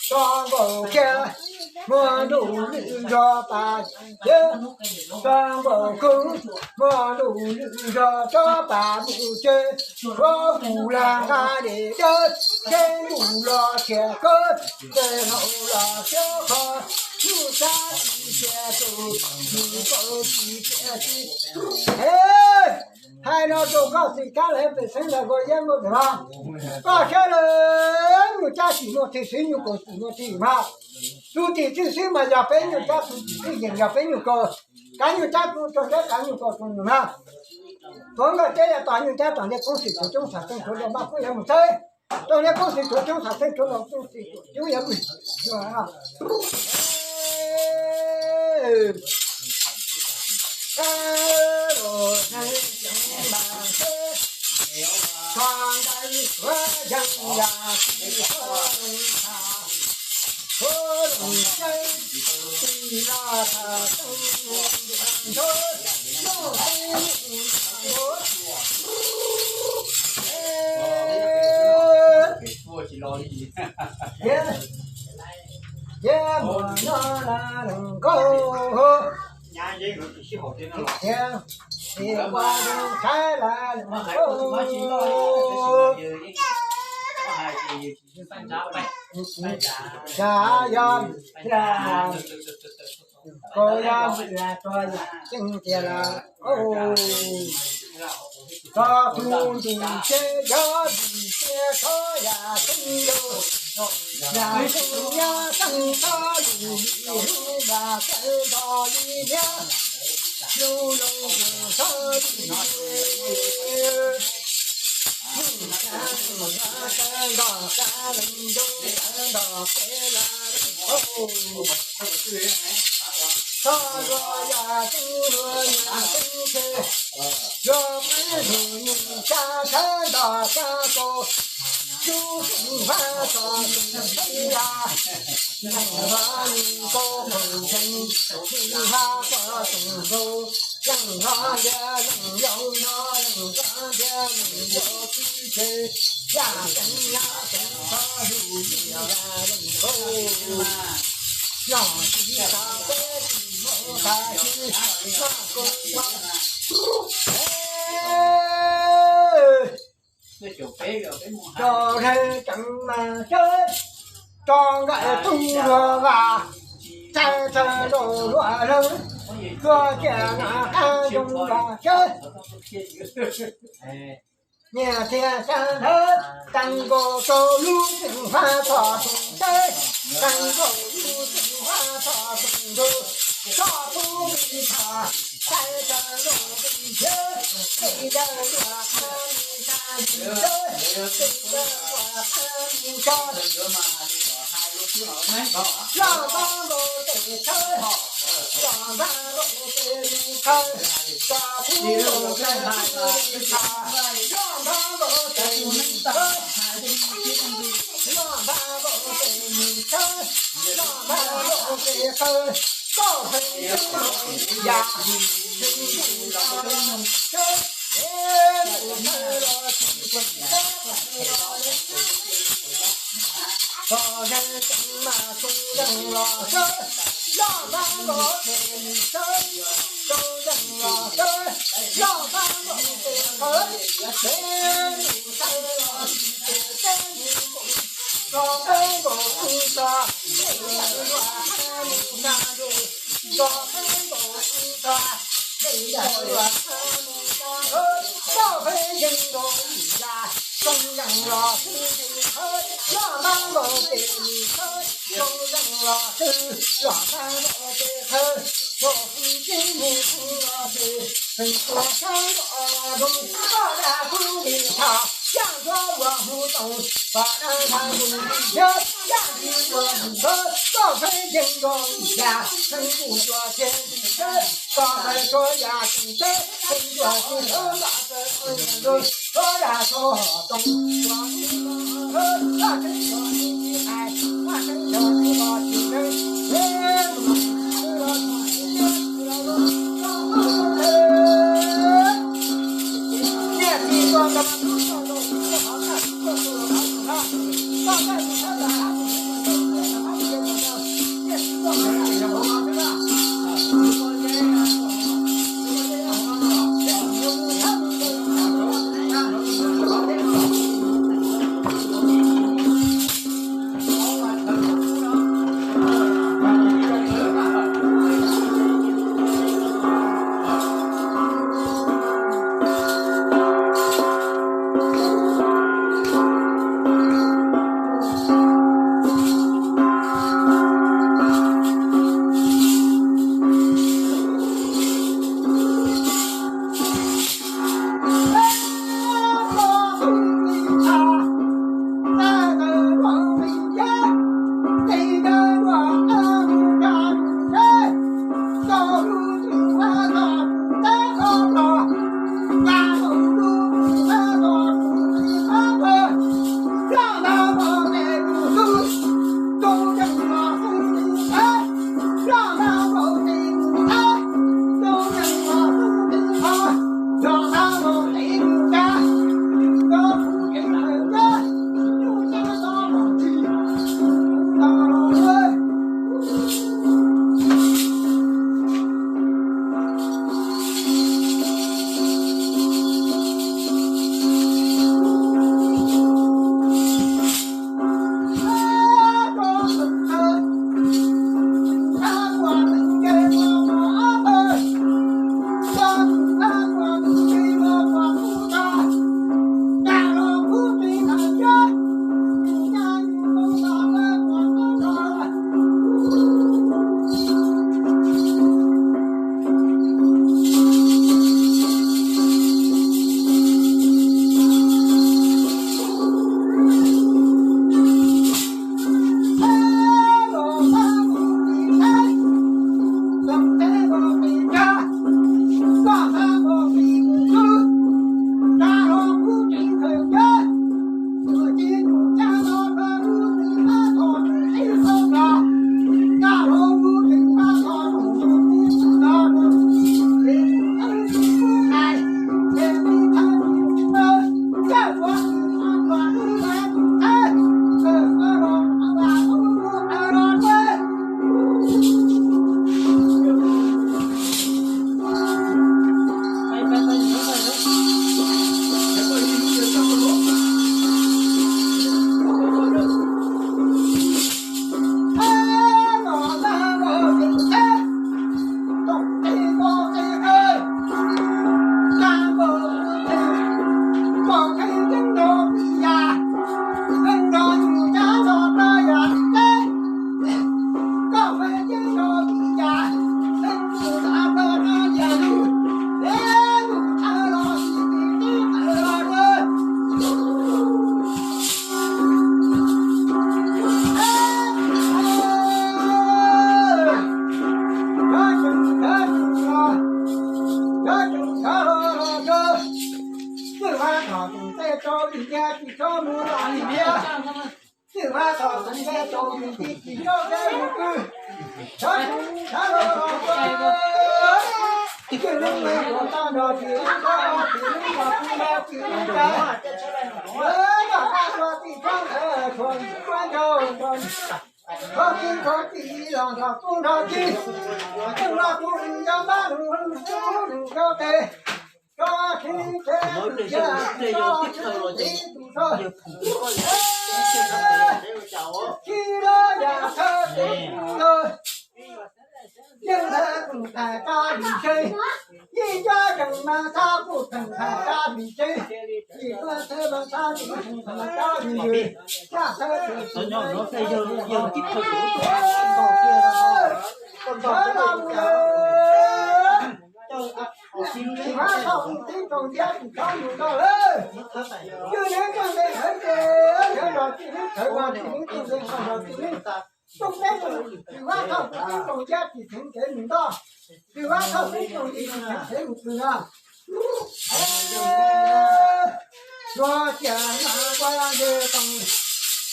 Tso nkaus kiag muag ntuj lwm zog pas, tso nkaus kub muag ntuj lwm zog tsob pas mus tsev, huab tus lag nqa dej dawb, teb ntuj los txias kawg, txawm hlau los xyoob qhov, hnub sab tsis txias tus, hnub kaum tsis txias tus. Hais no rau koj xwm kab lawv pem xeeb los koj yeeb nkaus ntawm no, koj saib lawm nyuj cab tsis muaj txij xwb nyuj kaus tsis muaj txij mas, tus tim txwj xwb mas yog peb nyuj cab, tus tim txwj yeem yog peb nyuj kaus, kav nyuj cab rau sab kav nyuj kaus rau nws na. Tuav nkawj teb yog tos nyuj cab tom ntej koob xwm tuav coob xam xeej tuav rau maj kub yog mus txawb, rau ntej koob xwm tuav coob xam xeej tuav rau koob xwm tuav coob yog mus. Ces mus no la nkauj thiab, es ua rau saib la nkauj. Cas yog tias koj yog tias tuag yam ceeb tiag lawm, koj tus ntuj ces yog vim tias koj yam ceeb lawm, yam ceeb yog ceeb txhob lwm li hlub, yam ceeb nrog li niam lub loo txhob lwm li. Nrog leej ntuj nrog peb lawm, txhob luag yam ceeb luag yam ceeb tseg, luag peb lug nws sab sab nrog sab kaus, lub ceeb hab txog tus teb yam, leej hab nws kaus qhov ntseeg, ceeb hab txog tus nkaus, leej hab liab leej yau nrog leej hab liab leej yau pib tseg, yam ceeb yam ceeb txhob lwm li yam leej nkaus. Nyob tsis tau peb tsis muaj tag kis, noj koob noj. Tso nqaij ceev mas sawb, tso nqaij tub luag vas, txaij txaij nraug luag leeg, luag ciaj nas qab zoo mas sawb. Nyias thiaj xyab nthawv, teev nkaus rau lub ceeb hab txog tus teb, teev nkaus lub ceeb hab txog tus ntug, txhob pub li thaum, txaij txaij nraug li thiab, txaij txaij luag qab li tag li sawb, txaij txaij luag qab li sawb. Loj npab nkaus tes thawb, loj npab nkaus tes mus thawb, txhob pub nkaus tes mus li thaum, loj npab nkaus tes mus thawb, loj npab nkaus tes mus thawb, loj npab nkaus tes thawb, koj pheej ceeb yam, pheej ntuj los sawb, es ntuj thawb los tsis pheej sawb, koj yeej ceev mas txhob yeej los sawb, loj npab nkaus tes mus thawb, txhob yeej los sawb, loj npab nkaus tes thawb, es ntuj thawb los tsis pheej sawb, koj pheej nkaus tus txog, txaij txaij luag qab mus tag ntuj, koj pheej nkaus tus txog, txaij txaij luag qab mus tag ntuj, koj pheej yeej nkaus yam, txhob yeej los sawb, loj npab nkaus tes mus thawb, txhob yeej los sawb, loj npab nkaus tes thawb, txhob pheej ceeb mus los sawb, pheej tuag sab nraum zoov, koj dag kuv li thaum, yaj ntxhuav ua hmoov toom, koj dag ntxhab kuv li thiab, yaj ntxwv ua ntxhab, koj pheej yeej nkaus yam, pheej kuj yuav tseg li thiab, koj pheej tshuav yam tsis teb, pheej yuav tsis tau los txawv, txhob dag txhob hom toom, Vajtswv yog tus hais, Vajtswv yog tus los tsis ntseeg, Yeej ntawd kuv tham rab vim tsev, yeej cov tseem mas txhob kuj tseem tham rab vim tsev, tsis tuaj txhawb mas txhob tseem tham rab vim yus, txhob txhawb tseem tham rab vim yus. Tsis mas txhob mus tib rau ntiab tsis txhob mus nrog lawm. Yus neeg txoj ntse hawv ces yog nrog txiv neej, hawv mas txiv neej txoj ntse mas nrog txiv neej. Tus peb tus, Vib Vaj Thoj tus tib rau ntiab tsis theev kev mus ntoj. Vib Vaj Thoj tib rau ntiab tsis theev kev mus pw no. Suav cia na kua nce too,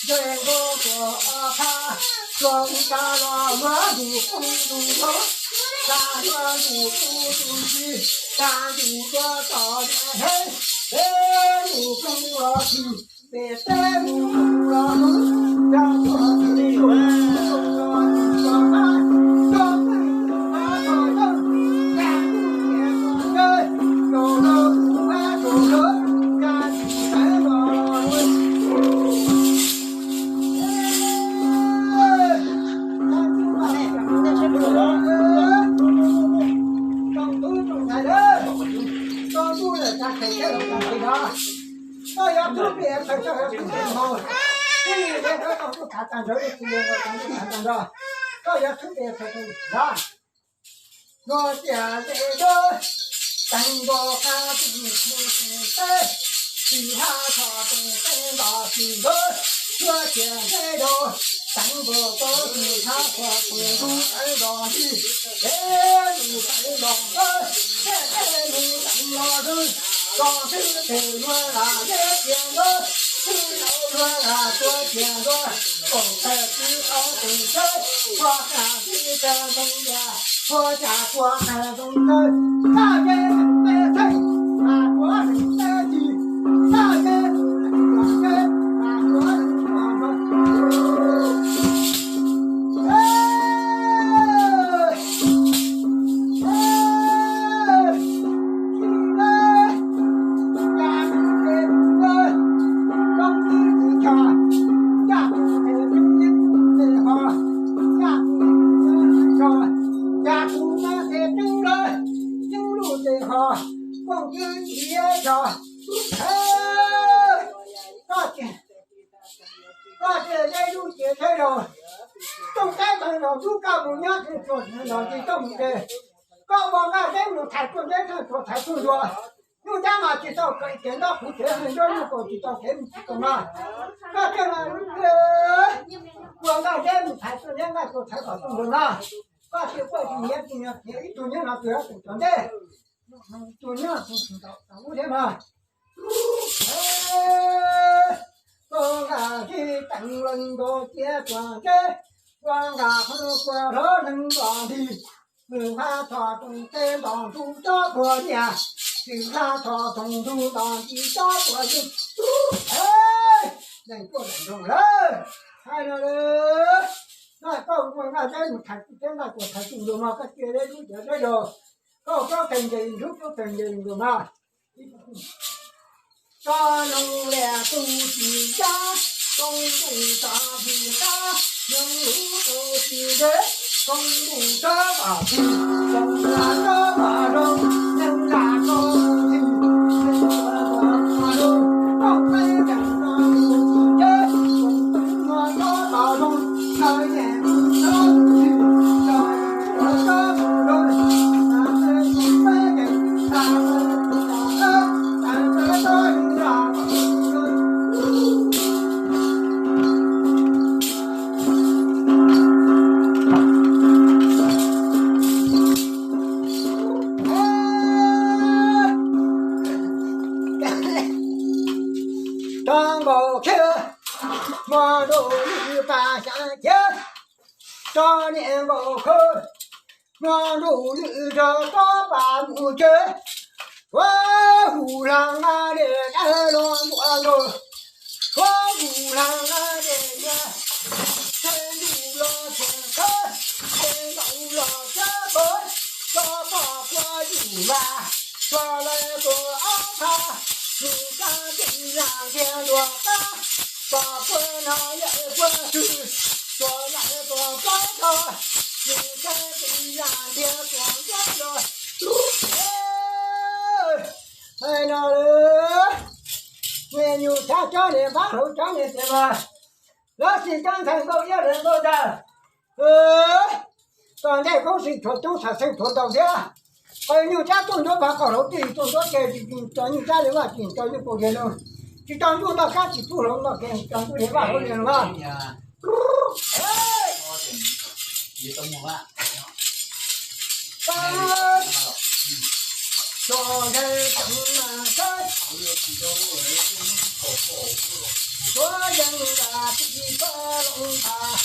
nce nkaus tuaj ob phab, suav mus tsa los muab ntuj poob ntuj nkaus, tsa muab ntuj poob ntuj ntsig, tsa ntuj tuaj txog ntiaj teb, teb Koj yuav thwb pes thawj tug, koj yuav thwb pes thawj tug, koj yuav thwb pes thawj tug. Nua tias ze dawb, teev nkaus qab tus tus teb, tsis hab tho tus teb nto tsis nkawd, suav tias ze dawb, teev nkaus koj tsis hab tho tus tus teev nto ntij, ces tus teev nto nkawd, tej tej tus teev nto ntij, tso twb tes luag lam zeb tias nkawd, twb luag lam suav tias nkawd, kaum tawm twb ob tus teb, ua cas twb tawg ntoo tias, ua cas ua tawg ntoo ntawd, koj zeb tus teb theej, mas kuav tus teb ci, koj zeb tus leej tus teb, mas kuav tus leej tus teb. Cas kuv mas tes tub lawv, tub lub tes ho, kooj twb ntiav tso. Koj tsis, koj tsis zeb lub cev tsheb zaug, tooj teb tag los tub koj mus nyob tsuas tsuas los tsis tau mus ces, koj ua nqaj zeb mus thaiv tuaj zeb thaj tsuas thaiv tuaj ntua. Nyuj Cab mas tsis tau kawm cev ntaub kuv cev hais nruab nyuj kaus tsis tau kev mus tsis tau no. Koj tseem ua nqaj zeb mus thaiv tuaj zeb nqaj tsuas thaiv kom tuaj ntua no. Koj tsis quaj tsis nyiav tsis nyiav ib tug nyob no tus yog tus cov ntej, tus nyob tus tus ntawm ub thiab mas. Koj nqa zeb teev leej nkaus cia tsuas nteb, koj nqa qhov kua hlob neeg ntos nti, tus hab tho tus teb ntos ntug cob kua niam, tus hab tho tus ntug ntos nti cob kua yeej. Leej tuaj leej nroog lawm, hais no lawm, koj ua nqaj zeb mus thaiv teb nqaj tsuas thaiv tsuj ntua no koj cia zeb lub cev zeb zaug, koj plaub teg nce ntug plaub teg nce ntug mas. Tso noog lias tus tsis cab, koob tus tso vim qab, noog lub tus tsis ntev, koob tus tsob vam txi, koob tus tsob vam zoo, neeg nram koob txi, neeg nram koob txi, koob peb nram koob txi, koob tus tsob vam zoo, koob yeej tus tsob txi, koob tus tsob vam zoo, koob peb nram Tso nkaus khawb, hmo ntuj lwm pas xya ciav, tso niam nkaus khawb, hmo ntuj lwm rau tsob pas mus tsev, huab hu hla nqa dej dawb los ntuaj nkaus, huab hu hla nqa dej dawb, txhej ntuj los txhej khawb, txhej nkaus los txhej khawb, tso pom kua yus mas, tso lawv tua ob pha, tus kab tij yam ntiag luag qab, pom kua no yawm kua twg, tua lawv tua pob tog, tus kab tij yam ntiag tua pob tog. Hais no lawm, niag nyuj tshab cov niag npab hauv cov niag tias mas, lawv tsis cov ntxhais nkauj iab lawv nkauj ntag. Tom ntej koob tsis tshuav coob, txhaj xeeb tshuav ntau thiab. Qhov nyuj tshab tuaj nruab vag qhov hauv tij tuaj nruab ke, tsis tso nyuj tshab li vaj tsis tso nyuj kaus diag no, tsis tso nyuj noj kab tsis pub hluas nkauj ke, tso nyuj diag vaj hauv diag no. Tso nthe tseem mas sab, tuav yees nram tij txoj loo npam,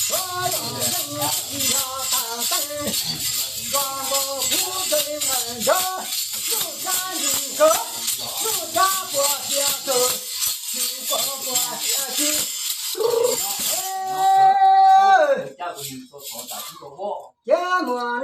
tuav yees tij yog tas teej, nrog nkaus kub txeeg nqaim nrog, nyuj tshab ntsis kawg, nyuj tshab puas tias kawg, Cia mus